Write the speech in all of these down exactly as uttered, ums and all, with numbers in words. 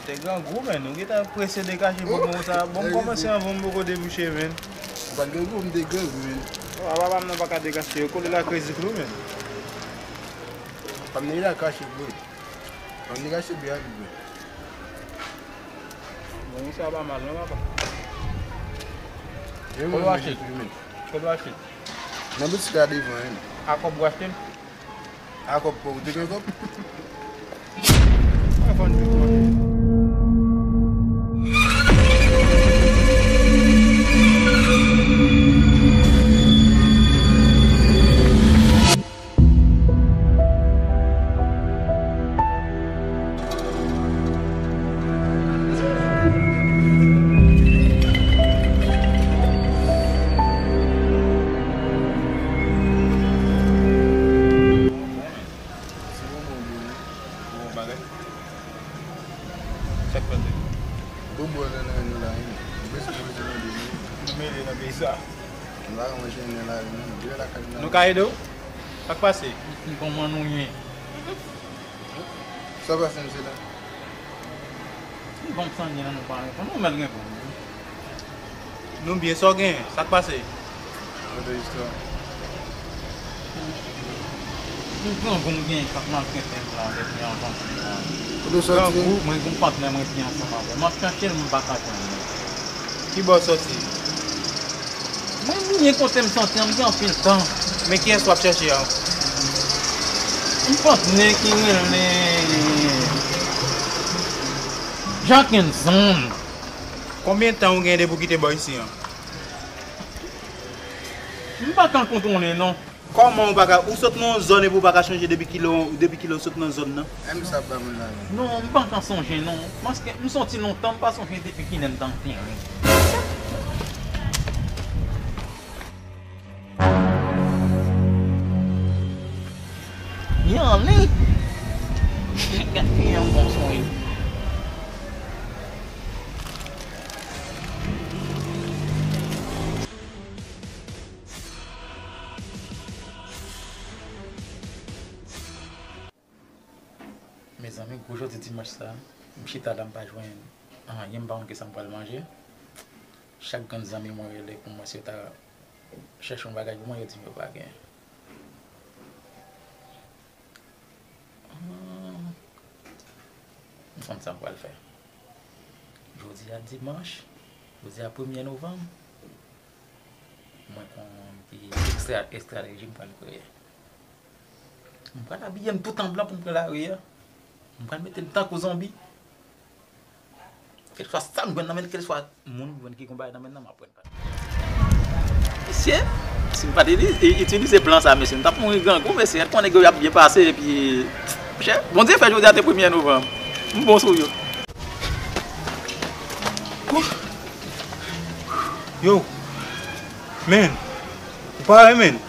Te grangou, men. Ou gentan prese dekache pou bon sa. Bon, m kòmanse anvan, m poko debouche, men. Ou pa t grangou, m te grangou, men. Papa m nan pa ka dekache. Yo kole la krezi klou, men. Pa m nèg la kache, bro. Pa m nèg kache byen rapid, bro. Bon, sa pa mal, non, papa? Kote w achte? Kote w achte? Nan boutik la devan, wi. A kòb ou achte l? A kòb pa w, ou te gen kòb? Mwen vann tout mwen. Se bon, bon, bon, bon bagay. Sa k pase? Bobo nan nan nou la, wi. Mwen se mwen se mwen de nou. Nou mele nan peyi sa. Nou pa ka manje nan la, non. Vire lakay nou. Nou ka ede w? Sa k pase? M konprann ou ye. Sa pase, mesye la? M konprann sa gen nan nou pa reponn. Nou mèt gen pou nou. Nou byen, sa w gen? Sa k pase? Kote istwa? M pran gou m gen kòk nan tenten plan depi anvan. Kote w soti? Pran gou, mwen gon patnè mwen ki ansanm avè m. M ap chache l, m pa ka jwenn li. Ki bò w soti? Mwen bliye kote m soti an, m gen anpil tan. Men kiyès w ap chache a? M patnè ki rele Jackenson. Konbyen tan ou gen depi w kite bò isi an? M pa ka kontwole non. Kòman ou pa ka, ou sot nan yon zòn epi ou pa ka chanje depi kilè, depi kilè ou sot nan zòn nan? Menm sa pa moun la non. Non, m pa ka sonje non. Paske m soti lontan, m pa sonje depi kilè m t antere. Li anlè. Gad ki yon bon son wi. Mezanmi, gwo jodi dimanch sa, m chita la, m pa jwenn anyen, m pa konn kisa m pral manje. Chak grenn zanmi mwen rele pou mwen si yo ta chèche yon bagay pou mwen, yo di m yo pa gen. Hmm. M konn sa m pral fè. Jodi a dimanch, jodi a premye novanm, mwen konn ki ekstra, estrateji m pral kreye. M pral abiye m tout an blan pou m pran lari a. M pral mete m tankou zonbi. Kèlkeswa sa m jwenn nan men, kèlkeswa moun m jwenn ki gon bagay nan men nan, m ap pran. Mesye, si m pa t itilize plan sa, mesye, m t ap mouri grangou, mesye. Èt konnen yo ap byen pase, epi, monchè, Bondye fè jodi a te premye novanm. M bon sou yo. Yo, men, ou pare, men.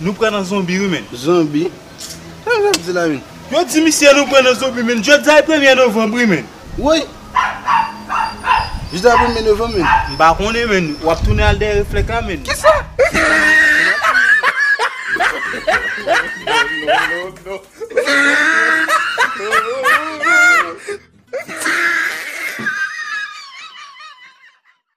Nou pran nan zonbi, wi, men. Zonbi? Sa w ap di la, men? Yo di misye nou pran nan zonbi, men. Jodi a e premye novanm, wi, men. Woy! Jodi a premye novanm, men. M pa konnen, men. W ap tounen al dèyè reflèk la, men. Kisa? Non, non, non, non.